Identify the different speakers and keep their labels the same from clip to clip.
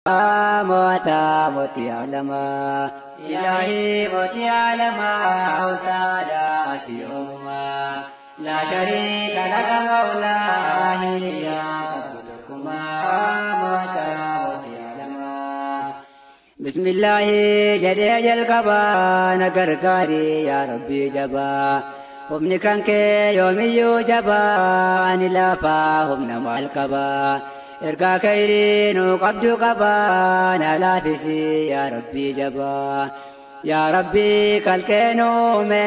Speaker 1: Mo'ataa mootii alamaa. Ilaahii mootii alamaa oltaadha ati yoomumaa. Laa shariika laka mawlaa hiriyaa qabdu tokkummaa mo'ataa mootii alamaa. Bismillaahi jedhee jalqabaa na gargaari yaa Rabbii jabaa. Humni kan kee yoomiyyuu jabaa ani laafaa humna maal qabaa. Ergaa khayrii nu qabdu qabaa na laafisi yaa Rabbii jabaa. Yaa Rabbii kalqee nu uume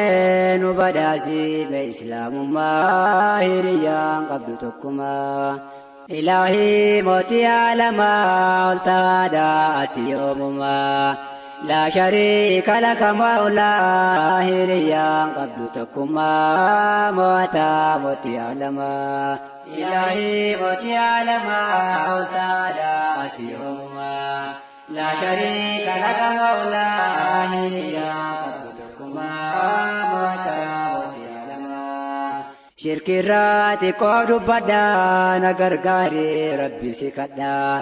Speaker 1: nu badhaasi mee islaamummaa hiriyyaan qabdu tokkummaa. Ilaahii mootii alamaa ol taadha ati yoomumaa. Laa shariika laka mawlaa hiriyyaan qabdu tokkummaa mo'ataa mootii alamaa. Ilaahii mootii alamaa ol taadha ati yoomumaa. Laa shariika laka mawlaa hiriyyaan qabdu tokkummaa mo'ataa mootii alamaa. Shirkirraa xiqqoo dubbadhaa na gargaari Rabbi si kadhaa.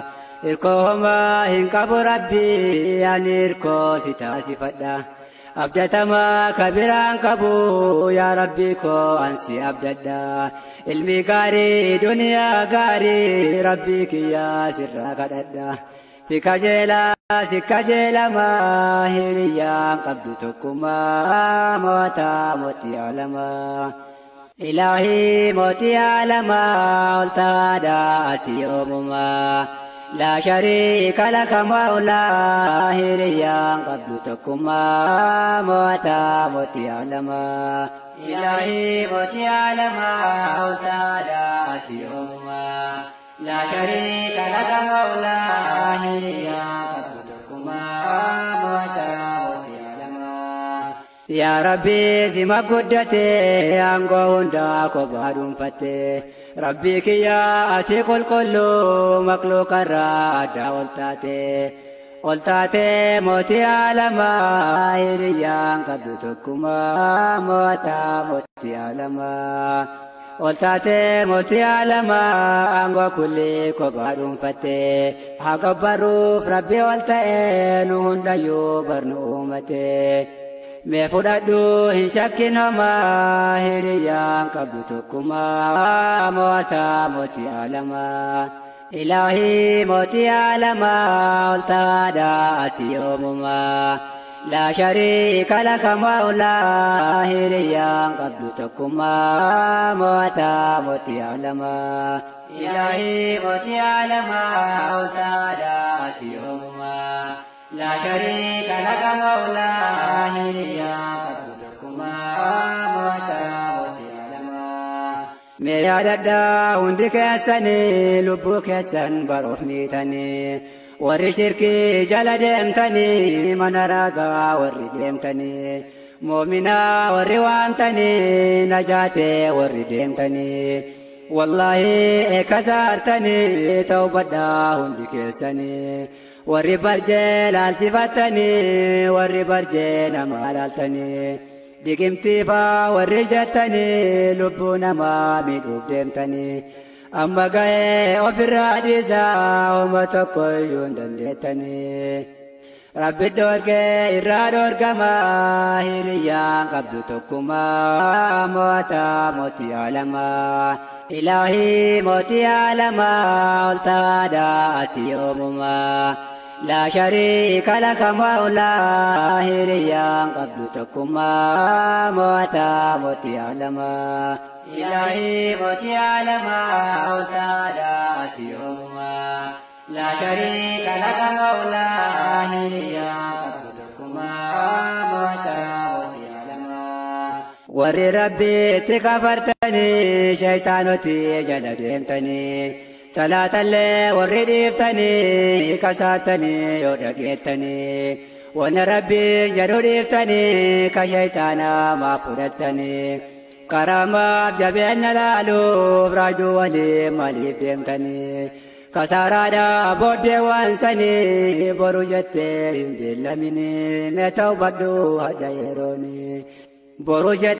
Speaker 1: Hirkoo homaa hin qabu Rabbi ani hirkoo si taasifadha. Abdatamaa kabiraan qabu yaa Rabbi koo an si abdadha. Ilmi gaarii duniyaa gaarii Rabbi kiyyaa sirraa kadhadha. Si kajeelaa si kajeelamaa hiriyyaan qabdu tokkummaa mo'ataa mootii alamaa. Ilaahii mootii alamaa ol taadha ati yoomumaa. Laa shariika laka mawlaa hiriyyaan qabdu tokkummaa mo'ataa mootii alamaa. Ilaahii mootii alamaa ol taadha ati yoomumaa. Laa shariika laka mawlaa hiriyyaan qabdu tokkummaa mo'ataa mootii alamaa. Yaa Rabbi sima guddatee aangoo hundaa kophaa dhuunfattee. Rabbii kiyyaa ati qulqulluu makluuqarraa adda ol taate. Ol taatee mootii alamaa hiriyyaan qabdu tokkummaa mo'ataa mootii alamaa. Ol taatee mootii alamaa aangoo kulli kophaa dhuunfattee. Haa gabbaruuf Rabbi ol ta'ee nu hundayyuu barnu uumatee. Mee fudhadhu hin shakkin homaa hiriyyaan qabdu tokkummaa mo'ataa mootii alamaa. Ilaahii mootii alamaa ol taadha ati yoomumaa. Laa shariika laka mawlaa hiriyyaan qabdu tokkummaa mo'ataa mootii alamaa. Ilaahii mootii alamaa ol taadha ati yoomumaa. Laa shariika laka mawlaa hiriyyaan qabdu tokkummaa mo'ataa mootii alamaa. Mee yaadadhaa hundi keessanii lubbuu keessan baruuf miitanii. Warri shirkii jala deemtanii mana raagaa warri deemtanii. Moominaa warri waamtanii najaatee warri deemtanii. Wallaahi eekkasaartanii tawbadhaa hundi keessanii. Warri barjee laalchifattanii warri barjee nama laaltanii. Diqimtiifaa warri jettanii lubbuu namaa miidhuuf deemtanii. Amma ga'ee ofirraa dhiisaa homa tokko iyyuu hin dandeettanii. Rabbi dhoorgee irraa dhoorgamaa hiriyyaan qabdu tokkummaa mo'ataa mootii alamaa. Ilaahii mootii alamaa ol taadha ati yoomumaa. Laa shariika laka mawlaa hiriyyaan qabdu tokkummaa mo'ataa mootii alamaa. Ilaahii mootii alamaa ol taadha ati yoomumaa. Laa shariika laka mawlaa hiriyyaan qabdu tokkummaa mo'ataa mootii alamaa. Warri Rabbiitti kafartanii shaytaanoti jala deemtanii. Salaatallee warri dhiiftanii kasaartanii yoo dhageettanii. Wanna Rabbiin jedhu dhiiftanii ka shaytaanaa maaf fudhattanii. Karamaaf jabeenya laaluuf raajuu waliin maaliif deemtanii. Kasaaraadhaa booddee waan sanii boru jettee hin beellamini mee tawbadhu haja yerooni. Boru jettee.